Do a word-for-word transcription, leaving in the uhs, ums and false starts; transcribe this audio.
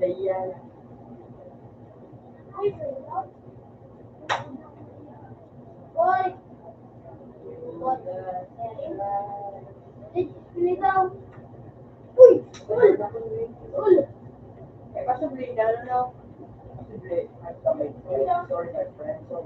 Ayan. Uy! Uy! Uy! Eh, possibly, I don't know. Possibly, I'm sorry, my friend. So,